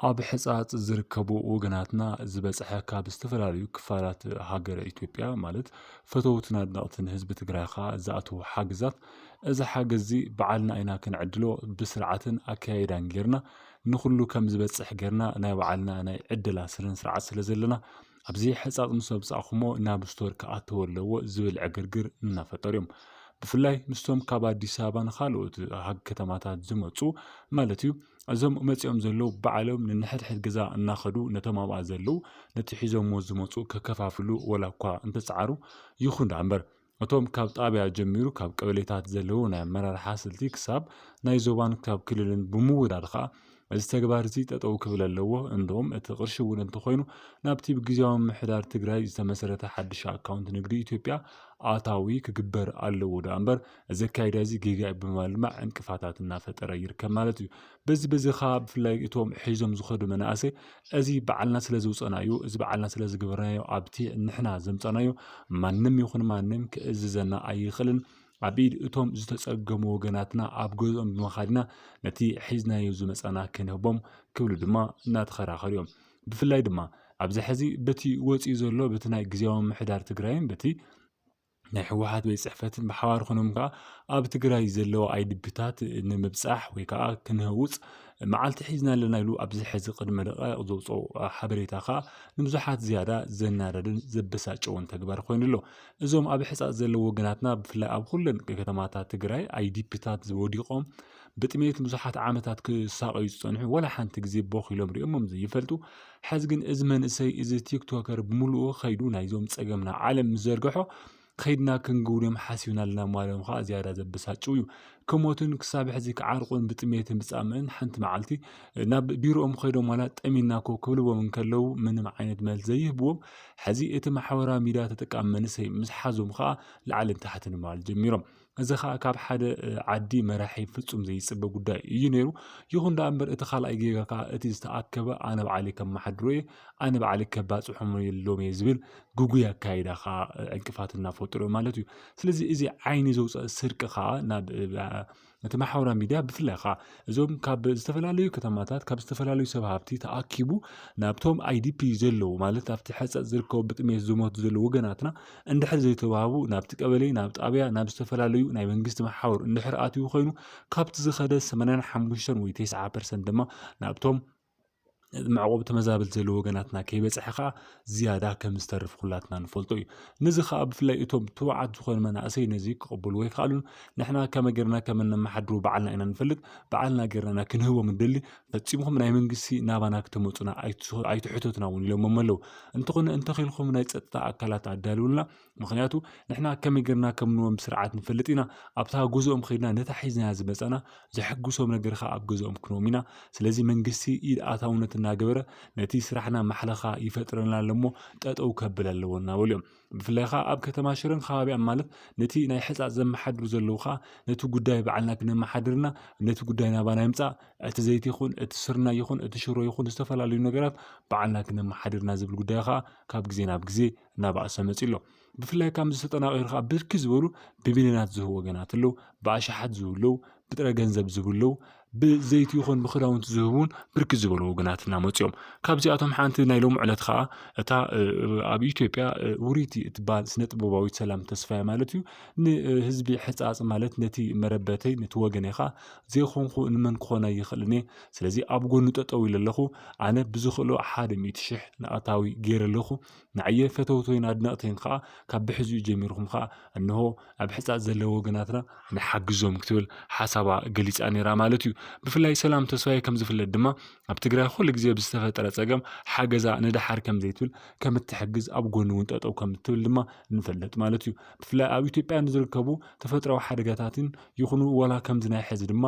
ኣብ ሕጻጽ ዝርከቡ ወገናትና ዝበጽሐ ካብ ዝተፈላለዩ ክፋላት ሃገረ ኢትዮጵያ፣ ማለት ፈተውትን ኣድነቕትን ህዝቢ ትግራይ ኸኣ ዝኣተዉ ሓግዛት፣ እዚ ሓገዝ እዚ ባዕልና ኢና ክንዕድሎ፣ ብስርዓትን ኣከያይዳን ጌርና ንኹሉ ከም ዝበጽሕ ጌርና ናይ ባዕልና ናይ ዕደላ ስነ ስርዓት ስለ ዘለና፣ ኣብዚ ሕጻጽ ምስ ኣብጻእኹሞ ናብ ስቶር ክኣተው ኣለዎ ዝብል ዕግርግር እናፈጠሩ እዮም። ብፍላይ ምስቶም ካብ ኣዲስ ኣበባን ካልኦት ሃግ ከተማታት ዝመጹ ማለት እዩ። እዞም መጺኦም ዘለዉ ባዕሎም ንንሕድሕድ ገዛ እናኸዱ ነቶም ኣብኣ ዘለዉ ነቲ ሒዞምዎ ዝመጹ ከከፋፍሉ ወላ እኳ እንተጸዓሩ ይኹን ደኣ እምበር፣ እቶም ካብ ጣብያ ጀሚሩ ካብ ቀበሌታት ዘለዉ ናይ ኣመራርሓ ስልቲ ክሳብ ናይ ዞባን ካብ ክልልን ብምውዳድ ኸኣ እዚ ተግባር እዚ ጠጠው ክብል ኣለዎ። እንደውም እቲ ቅርሺ እውን እንተኾይኑ ናብቲ ብግዜያዊ ምምሕዳር ትግራይ ዝተመሰረተ ሓድሽ ኣካውንት ንግዲ ኢትዮጵያ ኣታዊ ክግበር ኣለዎ ደኣ እምበር እዚ ኣካይዳ እዚ ጌጋ እዩ ብምባል ድማ ዕንቅፋታት እናፈጠረ ይርከብ ማለት እዩ። በዚ በዚ ኸኣ ብፍላይ እቶም ሒዞም ዝኸዱ መናእሰይ እዚ ባዕልና ስለ ዝውፀናዩ፣ እዚ ባዕልና ስለ ዝገበርናዮ፣ ኣብቲ ንሕና ዘምፀናዮ ማንም ይኹን ማንም ክእዝዘና ኣይኽእልን። ኣብ ኢድ እቶም ዝተጸገሙ ወገናትና ኣብ ገዝኦም ብምኻድና ነቲ ሒዝናዮ ዝመጻና ክንህቦም ክብሉ ድማ እናተኸራኸሩ እዮም። ብፍላይ ድማ ኣብዚ ሕዚ በቲ ወጺኡ ዘሎ በቲ ናይ ግዜያዊ ምምሕዳር ትግራይን በቲ ናይ ህወሓት ቤት ጽሕፈትን ብሓባር ኮይኖም ከኣ ኣብ ትግራይ ዘለዋ ኣይዲፒታት ንምብጻሕ ወይ ከኣ ክንህውጽ መዓልቲ ሒዝና ኣለና ኢሉ ኣብዚ ሕዚ ቅድሚ ደቂቕ ዘውፅኦ ሓበሬታ ከኣ ንብዙሓት ዝያዳ ዘናደድን ዘበሳጨውን ተግባር ኮይኑ ኣሎ። እዞም ኣብ ሕጻጽ ዘለዉ ወገናትና ብፍላይ ኣብ ኩለን ከተማታት ትግራይ ኣይዲፒታት ወዲቖም ብጥሜት ብዙሓት ዓመታት ክሳቐዩ ዝጸንሑ ወላ ሓንቲ ግዜ ቦኽ ኢሎም ሪኦሞም ዘይፈልጡ። ሕዚ ግን እዚ መንእሰይ እዚ ቲክቶከር ብምሉኡ ከይዱ ናይዞም ጸገምና ዓለም ምስ ዘርግሖ ከይድና ክንግውርዮም ሓሲብና ኣለና ምባሎም ከኣ ዝያዳ ዘበሳጭው እዩ። ክሞቱን ክሳብ ሕዚ ክዓርቁን ብጥሜትን ብጻምእን ሓንቲ መዓልቲ ናብ ቢሮኦም ከይዶም ዋላ ጠሚና እኮ ክብልዎም እንከለዉ ምንም ዓይነት መልሲ ዘይህብዎም፣ ሕዚ እቲ ማሕበራዊ ሚድያ ተጠቃሚ መንእሰይ ምስ ሓዞም ከኣ ላዕልን ታሕትን ምባል ጀሚሮም። እዚ ከኣ ካብ ሓደ ዓዲ መራሒ ፍጹም ዘይጽበ ጉዳይ እዩ ነይሩ። ይኹን ደኣ እምበር እቲ ካልኣይ ጌጋ ከኣ እቲ ዝተኣከበ ኣነ ባዕለይ ከመሓድሮ እየ፣ ኣነ ባዕለይ ከባጽሖም የሎም እየ ዝብል ግጉይ ኣካይዳ ከኣ ዕንቅፋት እናፈጠሩ እዮም ማለት እዩ። ስለዚ እዚ ዓይኒ ዘውፅእ ስርቂ ከኣ ናብ እቲ ማሕበራዊ ሚድያ ብፍላይ ከኣ እዞም ካብ ዝተፈላለዩ ከተማታት ካብ ዝተፈላለዩ ሰብ ሃብቲ ተኣኪቡ ናብቶም ኣይዲፒ ዘለዉ ማለት ኣብቲ ሕፀፅ ዝርከቡ ብጥሜት ዝሞቱ ዘለዉ ወገናትና እንድሕር ዘይተዋህቡ ናብቲ ቀበሌ ናብ ጣብያ ናብ ዝተፈላለዩ ናይ መንግስቲ መሓውር እንድሕር ኣትዩ ኮይኑ ካብቲ ዝኸደ ሰማንያን ሓሙሽተን ወይ ተስዓ ፐርሰንት ድማ ናብቶም መዕቆቢ ተመዛበልቲ ዘለዉ ወገናትና ከይበፅሐ ከዓ ዝያዳ ከም ዝተርፍ ኩላትና ንፈልጦ እዩ። ነዚ ከዓ ብፍላይ እቶም ትቡዓት ዝኾኑ መናእሰይ ነዚ ክቕበልዎ ኣይከኣሉን። ንሕና ከመይ ጌርና ከም እነመሓድሮ ባዕልና ኢና ንፈልጥ፣ ባዕልና ጌርና ኢና ክንህቦም ንደሊ። ፈጺምኹም ናይ መንግስቲ ናባና ክተመፁና ኣይትስ- ኣይትሕተቱና እውን ኢሎሞም ኣለዉ። እንተኾነ እንተኺኢልኩም ናይ ፀጥታ ኣካላት ኣዳልውልና፣ ምኽንያቱ ንሕና ከመይ ጌርና ከም ንዎም ብስርዓት ንፈልጥ ኢና። ኣብታ ገዝኦም ከይድና ነታ ሒዝናያ ዝመጻና ዘሐጉሶም ነገር ከኣ ኣብ ገዝኦም ክንዎም ኢና። ስለዚ መንግስቲ ኢድ ኣታውነት እናገበረ ነቲ ስራሕና ማሕለኻ ይፈጥረልና ኣሎ እሞ ጠጠው ከብል ኣለዎ እናበሉ እዮም። ብፍላይ ከኣ ኣብ ከተማ ሽረን ከባቢኣን ማለት ነቲ ናይ ሕጻጽ ዘመሓድሩ ዘለዉ ከኣ ነቲ ጉዳይ ባዕልና ክነመሓድርና ነቲ ጉዳይ ናባና ይምጻእ፣ እቲ ዘይቲ ይኹን እቲ ስርናይ ይኹን እቲ ሽሮ ይኹን ዝተፈላለዩ ነገራት ባዕልና ክነመሓድርና ዝብል ጉዳይ ከኣ ካብ ግዜ ናብ ግዜ እናባእሰ መጺኡ ኣሎ። ብፍላይ ካብ ምስ ተጠናቒሩ ከኣ ብርክት ዝበሉ ብሚልዮናት ዝህቡ ወገናት ኣለዉ፣ ብኣሽሓት ዝህቡ ኣለዉ፣ ብጥረ ገንዘብ ዝህቡ ኣለዉ፣ ብዘይቲ ይኹን ብክዳውንቲ ዝህቡ እውን ብርክት ዝበሉ ወገናትና መጺኦም። ካብዚኣቶም ሓንቲ ናይ ሎሚ ዕለት ከኣ እታ፣ እ፣ ኣብ ኢትዮጵያ፣ እ፣ ውርይቲ እትበሃል ስነ ጥበባዊት ሰላም ተስፋይ ማለት እዩ። ን፣ እ፣ ህዝቢ ሕጻጽ ማለት ነቲ መረበተይ ነቲ ወገነይ ከኣ ዘይኮንኩ ንመን ክኾና ይኽእልን እየ። ስለዚ ኣብ ጎኑ ጠጠው ኢለ ኣለኹ። ኣነ ብዝኽእሎ ሓደ ሚእቲ ሽሕ ንኣታዊ ገይረ ኣለኹ። ንዓየ ፈተውተይን ኣድነቕተይን ከኣ ካብ ብሕዚኡ ጀሚርኩም ከኣ እንሆ ኣብ ሕጻጽ ዘለዉ ወገናትና ንሓግዞም ክትብል ሓሳባ ገሊጻ ነይራ ማለት እዩ። ብፍላይ ሰላም ተስፋዬ ከም ዝፍለጥ ድማ ኣብ ትግራይ ኩሉ ግዜ ብዝተፈጠረ ጸገም ሓገዛ ንደሓር ከም ዘይትብል ከም እትሕግዝ ኣብ ጎኑ እውን ጠጠው ከም እትብል ድማ ንፈልጥ ማለት እዩ። ብፍላይ ኣብ ኢትዮጵያ ንዝርከቡ ተፈጥራዊ ሓደጋታትን ይኹኑ ዋላ ከምዚ ናይ ሕዚ ድማ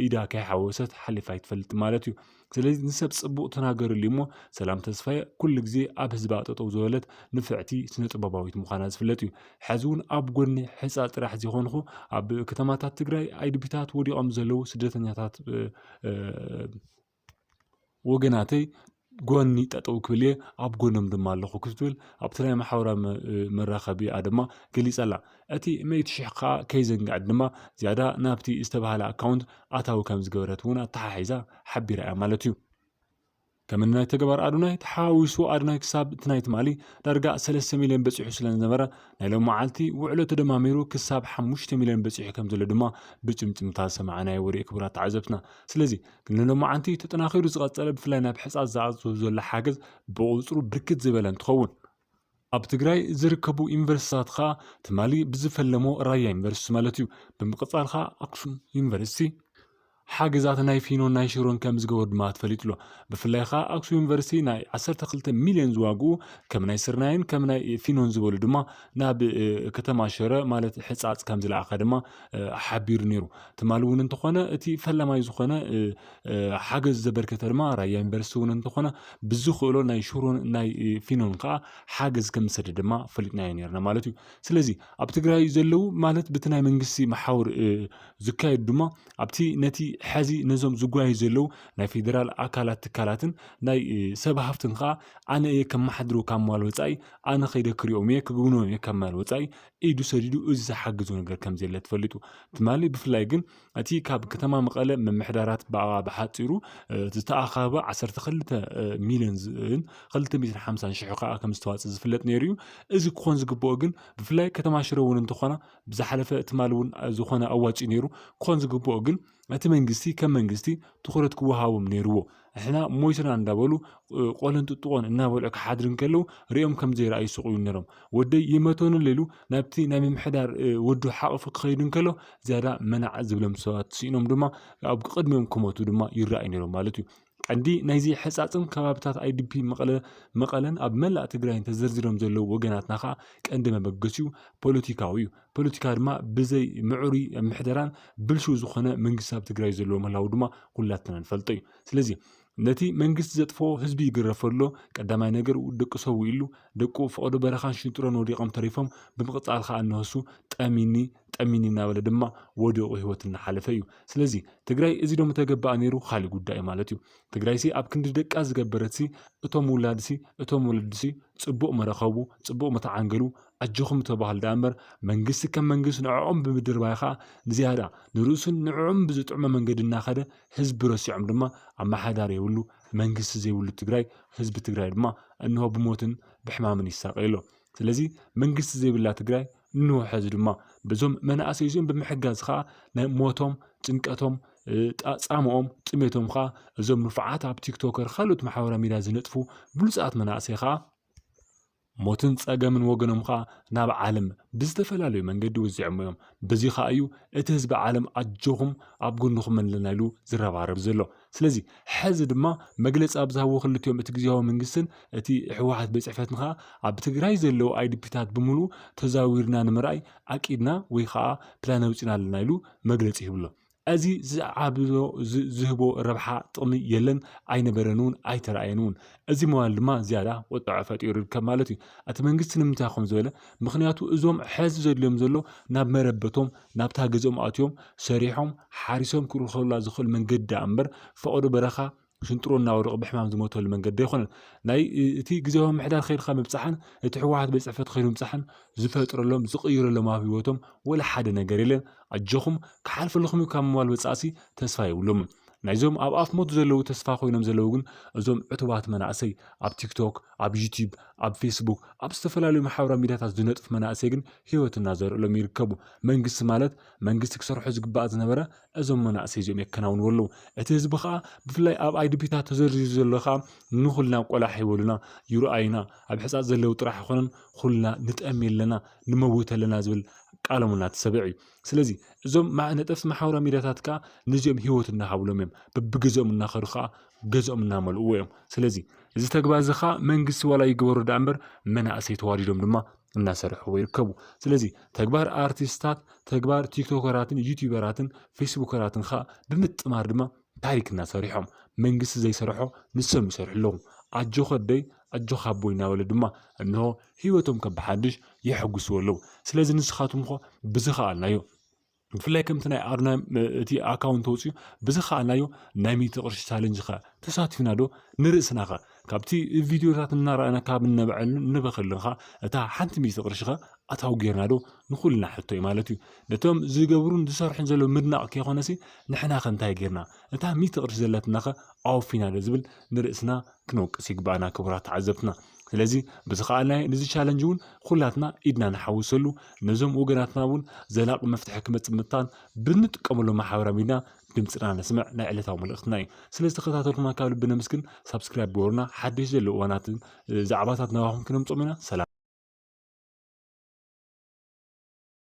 ኢዳ ከይሓወሰት ሓሊፋ ኣይትፈልጥ ማለት እዩ። ስለዚ ንሰብ ጽቡቕ ተናገርሉ እሞ ሰላም ተስፋዬ ኩሉ ግዜ ኣብ ህዝባ ጠጠው ዝበለት ንፍዕቲ ስነ ጥበባዊት ምዃና ዝፍለጥ እዩ። ሕዚ እውን ኣብ ጎኒ ሕጻ ጥራሕ ዘይኮንኩ ኣብ ከተማታት ትግራይ ኣይዲፒታት ወዲቖም ዘለዉ ስደተኛታት፣ እ፣ እ፣ ወገናተይ ጎኒ ጠጠው ክብል እየ፣ ኣብ ጎኖም ድማ ኣለኹ ክትብል ኣብቲ ናይ ማሕበራዊ መ-፣ መራኸቢኣ ድማ ገሊጻ ኣላ። እቲ ሚእቲ ሽሕ ከኣ ከይዘንግዐት ድማ ዝያዳ ናብቲ ዝተባህለ ኣካውንት ኣታዊ ከም ዝገበረት እውን ኣተሓሒዛ ሓቢራ እያ ማለት እዩ። ከም ናይ ተግባር ኣዶናይ ተሓዋዊሱ ኣዶናይ ክሳብ እቲ ናይ ትማሊ ዳርጋ ሰለስተ ሚልዮን በጺሑ ስለ ዝነበረ፣ ናይ ሎም መዓልቲ ውዕሎ ተደማሚሩ ክሳብ ሓሙሽተ ሚልዮን በጺሑ ከም ዘሎ ድማ ብጭምጭምታ ዝሰማዕናዮ ወሬ፣ ክቡራት ተዓዘብትና። ስለዚ ንሎም መዓልቲ ተጠናኺሩ ዝቐጸለ፣ ብፍላይ ናብ ሕጻጽ ዝኣቱ ዘሎ ሓገዝ ብቑጽሩ ብርክት ዝበለ እንትኸውን፣ ኣብ ትግራይ ዝርከቡ ዩኒቨርሲቲታት ኸኣ ትማሊ ብዝፈለሞ ራያ ዩኒቨርሲቲ ማለት እዩ፣ ብምቕጻል ኸኣ ኣክሱም ዩኒቨርሲቲ ሓገዛት ናይ ፊኖን ናይ ሽሮን ከም ዝገበሩ ድማ ተፈሊጡ ኣሎ። ብፍላይ ኸኣ ኣክሱም ዩኒቨርሲቲ ናይ ዓሰርተ ክልተ ሚልዮን ዝዋግኡ ከም ናይ ስርናይን ከም ናይ ፊኖን ዝበሉ ድማ ናብ፣ እ፣ ከተማ ሽረ ማለት ሕጻጽ ከም ዝለኣኸ ድማ፣ እ፣ ሓቢሩ ነይሩ። ትማሊ እውን እንተኾነ እቲ ፈላማይ ዝኾነ፣ እ፣ እ፣ ሓገዝ ዘበርከተ ድማ ራያ ዩኒቨርሲቲ እውን እንተኾነ ብዝኽእሎ ናይ ሽሮን ናይ፣ እ፣ ፊኖን ኸኣ ሓገዝ ከም ዝሰደ ድማ ፈሊጥናዮ ነይርና ማለት እዩ። ስለዚ ኣብ ትግራይ ዘለዉ ማለት ብቲ ናይ መንግስቲ መሓውር፣ እ፣ ዝካየዱ ድማ ኣብቲ ነቲ ሐዚ ነዞም ዝጓዩ ዘለዉ ናይ ፌዴራል ኣካላት ትካላትን ናይ፣ እ፣ ሰብ ሃፍትን ኸኣ ኣነ እየ ከመሓድሮ ካብ ምባል ወጻኢ፣ ኣነ ከይደ ክሪኦም እየ ክግብኖም እየ ካብ ምባል ወጻኢ ኢዱ ሰዲዱ እዚ ዝሓግዞ ነገር ከም ዘየለ ተፈሊጡ። ትማሊ ብፍላይ ግን እቲ ካብ ከተማ መቐለ ምምሕዳራት ብኣ-፣ ብሓጺሩ፣ እ፣ ዝተኣኻኸበ ዓሰርተ ክልተ ሚልዮን ን ክልተ ሚእትን ሓምሳን ሽሕ ከኣ ከም ዝተዋጽእ ዝፍለጥ ነይሩ እዩ። እዚ ክኾን ዝግብኦ ግን ብፍላይ ከተማ ሽረ እውን እንተኾና ብዝሓለፈ ትማሊ እውን ዝኾነ ኣዋጺኡ ነይሩ። ክኾን ዝግብኦ ግን እቲ መንግስቲ ከም መንግስቲ ትኹረት ክወሃቦም ነይርዎ። ንሕና ሞይትና እንዳበሉ፣ እ፣ ቆለን ጥጥቆን እናበልዑ ክሓድሩ እንከለዉ ሪኦም ከም ዘይረኣዩ ስቕ ይብሉ ነይሮም። ወደይ ይመቶኒ ኢሉ ናብቲ ናይ ምምሕዳር፣ እ፣ ወዱ ሓቕፉ ክኸይድ እንከሎ ዝያዳ መናዕ ዝብሎም ሰባት ስኢኖም ድማ ኣብ ቅድሚኦም ክሞቱ ድማ ይረኣዩ ነይሮም ማለት እዩ። ቀንዲ ናይዚ ሕጻጽን ከባብታት ኣይ ዲ ፒ መቐለ-፣ መቐለን ኣብ መላእ ትግራይን ተዘርዚሮም ዘለዉ ወገናትና ኸኣ ቀንዲ መበገሲኡ ፖለቲካዊ እዩ። ፖለቲካ ድማ ብዘይ ምዕሩይ ምሕደራን ብልሹው ዝኾነ መንግስቲ ኣብ ትግራይ ዘለዎ ምህላዉ ድማ ኩላትና ንፈልጦ እዩ። ስለዚ ነቲ መንግስቲ ዘጥፍኦ ህዝቢ ይግረፍ ኣሎ። ቀዳማይ ነገር ደቂ ሰው ኢሉ ደቁ ፈቐዶ በረኻን ሽንጥሮን ወዲቖም ተሪፎም፣ ብምቕጻል ኸኣ እነሆሱ ጠሚኒ፣ ጠሚኒ እናበለ ድማ ወዲቑ ህይወት እናሓለፈ እዩ። ስለዚ ትግራይ እዚ ዶ ምተገበኣ ነይሩ? ካሊእ ጉዳይ እዩ ማለት እዩ። ትግራይሲ ኣብ ክንዲ ደቃ ዝገበረትሲ፣ እቶም ውላድሲ፣ እቶም ወለድሲ ጽቡቕ መረኸቡ፣ ጽቡቕ መተዓንገሉ፣ ኣጆኹም ተባህሉ ደኣ እምበር፣ መንግስቲ ከም መንግስቲ ንዕኦም ብምድርባይ ኸኣ ንዝያዳ ንርእሱን ንዕኦም ብዝጥዕሞ መንገዲ እናኸደ ህዝቢ ረሲዖም ድማ ኣመሓዳሪ የብሉ፣ መንግስቲ ዘይብሉ ትግራይ፣ ህዝቢ ትግራይ ድማ እንሆ ብሞትን ብሕማምን ይሳቀይ ኣሎ። ስለዚ መንግስቲ ዘይብላ ትግራይ እንሆ ሕዚ ድማ በዞም መናእሰይ እዚኦም ብምሕጋዝ ኸኣ ናይ ሞቶም፣ ጭንቀቶም፣ እ፣ ጣ-፣ ጻምኦም፣ ጥሜቶም ኸኣ እዞም ንፉዓት ኣብ ቲክቶከር ካልኦት ማሕበራዊ ሚድያ ዝነጥፉ ብሉጻት መናእሰይ ኸኣ ሞትን ጸገምን ወገኖም ኸኣ ናብ ዓለም ብዝተፈላለዩ መንገዲ ወዚዖም እዮም። በዚ ኸኣ እዩ እቲ ህዝቢ ዓለም ኣጆኹም ኣብ ጎንኹም ኣለና ኢሉ ዝረባረብ ዘሎ። ስለዚ ሕዚ ድማ መግለጺ ኣብ ዝሃብዎ ክልቲኦም እቲ ግዝያዊ መንግስትን እቲ ህወሓት ቤት ጽሕፈትን ኸኣ ኣብ ትግራይ ዘለዉ ኣይ ዲ ፒታት ብምሉኡ ተዛዊርና ንምርኣይ ኣቂድና ወይ ኸኣ ፕላን ኣውጺና ኣለና ኢሉ መግለጺ ይህብሎ። እዚ ዝዓብዮ ዝ-፣ ዝህቦ ረብሓ ጥቕሚ የለን፣ ኣይነበረን እውን ኣይተራእየን እውን። እዚ ምባል ድማ ዝያዳ ቁጥዐ ፈጢሩ ይርከብ ማለት እዩ። እቲ መንግስቲ ንምንታይ ከም ዝበለ፣ ምኽንያቱ እዞም ሕዚ ዘድልዮም ዘሎ ናብ መረበቶም ናብታ ገዝኦም ኣትዮም ሰሪሖም ሓሪሶም ክርከቡላ ዝኽእል መንገዲ ደኣ እምበር ፈቐዶ በረኻ ሽንጥሮ እናወደቑ ብሕማም ዝሞተሉ መንገዲ ኣይኮነን። ናይ፣ እ-፣ እቲ ግዜያዊ ምምሕዳር ከይድካ ምብጻሕን እቲ ህወሓት ቤት ጽሕፈት ከይዱ ምብጻሕን ዝፈጥረሎም ዝቕይረሎም ኣብ ህይወቶም ወላ ሓደ ነገር የለን። ኣጆኹም ክሓልፈለኹም እዩ ካብ ምባል ወጻእሲ ተስፋ የብሎምን። ናይዞም ኣብ ኣፍ ሞት ዘለዉ ተስፋ ኮይኖም ዘለዉ ግን እዞም ዕቱባት መናእሰይ ኣብ ቲክቶክ፣ ኣብ ዩቲዩብ፣ ኣብ ፌስቡክ፣ ኣብ ዝተፈላለዩ ማሕበራዊ ሚድያታት ዝነጥፉ መናእሰይ ግን ህይወት እናዘርእሎም ይርከቡ። መንግስቲ ማለት መንግስቲ ክሰርሖ ዝግባእ ዝነበረ እዞም መናእሰይ እዚኦም የከናውንዎ ኣለዉ። እቲ ህዝቢ ኸኣ ብፍላይ ኣብ ኣይ ዲ ፒታት ተዘርዚሩ ዘሎ ኸኣ ንኹልና ቆላሕ ይበሉና፣ ይርኣዩና፣ ኣብ ሕጻጽ ዘለዉ ጥራሕ ኣይኮነን፣ ኩልና ንጠሚ ኣለና፣ ንመውት ኣለና ዝብል ቃሎም እናተሰብዕ እዩ። ስለዚ እዞም ማ-፣ ነጠፍቲ ማሕበራዊ ሚድያታት ከኣ ነዚኦም ህይወት እናሃብሎም እዮም። በብገዝኦም እናኸዱ ከኣ ገዝኦም እናመልእዎ እዮም። ስለዚ እዚ ተግባር እዚ ከኣ መንግስቲ ዋላ ይግበሮ ደኣ እምበር መናእሰይ ተዋዲዶም ድማ እናሰርሕዎ ይርከቡ። ስለዚ ተግባር ኣርቲስታት፣ ተግባር ቲክቶከራትን ዩቲዩበራትን ፌስቡከራትን ከኣ ብምጥማር ድማ ታሪክ እናሰሪሖም መንግስቲ ዘይሰርሖ ንሶም ይሰርሑ ኣለዉ። ኣጆኻ ኣደይ፣ ኣጆኻ ኣቦይ እናበለ ድማ እንሆ ህይወቶም ከም ብሓድሽ የሐጉስዎ ኣለዉ። ስለዚ ንስኻትኩም ኸ ብዝኸኣልናዮ ብፍላይ ከምቲ ናይ ኣዶናይ እቲ ኣካውንት ተወፅዩ ብዝኸኣልናዮ ናይ ሚእቲ ቅርሺ ቻለንጅ ኸ ተሳቲፍና ዶ? ንርእስና ኸ ካብቲ ቪድዮታት እናረኣና ካብ እነበዐሉ ንበኸልን ኸ እታ ሓንቲ ሚእቲ ቅርሺ ኸ ኣታዊ ጌርና ዶ? ንኹልና ሕቶ እዩ ማለት እዩ። ነቶም ዝገብሩን ዝሰርሑን ዘለዉ ምድናቕ ከይኮነሲ ንሕና ከ እንታይ ጌርና? እታ ሚእቲ ቅርሺ ዘለትና ከ ኣወፊና ዶ ዝብል ንርእስና ክንወቅስ ይግባኣና ክቡራት ተዓዘብትና። ስለዚ ብዝኸኣልናዮ ነዚ ቻለንጅ እውን ኩላትና ኢድና ንሓውሰሉ፣ ነዞም ወገናትና እውን ዘላቂ መፍትሒ ክመጽእ ምታን ብንጥቀመሉ ማሕበራዊ ሚድያ ድምፅና ነስምዕ ናይ ዕለታዊ መልእኽትና እዩ። ስለ ዝተኸታተልኩና ካብ ልቢ ነመስግን። ሳብስክራይብ ግበሩና። ሓደሽ ዘለዉ እዋናትን ዛዕባታት ናባኹም ክነምፅኦም ኢና። ሰላም።